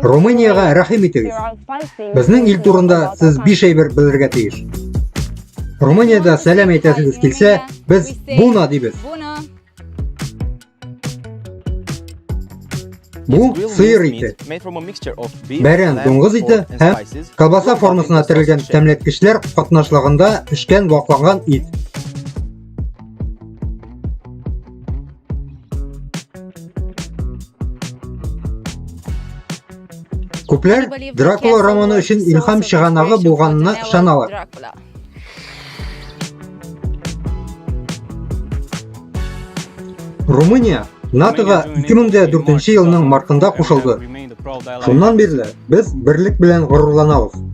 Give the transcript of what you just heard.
Румыниягә рәхим итегез. Безнең ил турында сез биш әйбер белергә тиеш. Румыниядә сәлам әйтәсегез килсә, без буна дибез. Бу сыер ите. Бәрән, дуңгыз ите һәм колбаса формасына төрелгән тәмләткечләр катнашлыгында пешкән вакланган ит. Күпләр Дракула романы өчен илһам чыганагы булганына ышаналар. Румыния НАТОга 2004 елның мартында кушылды. Шуннан бирле без берлек белән горурланабыз.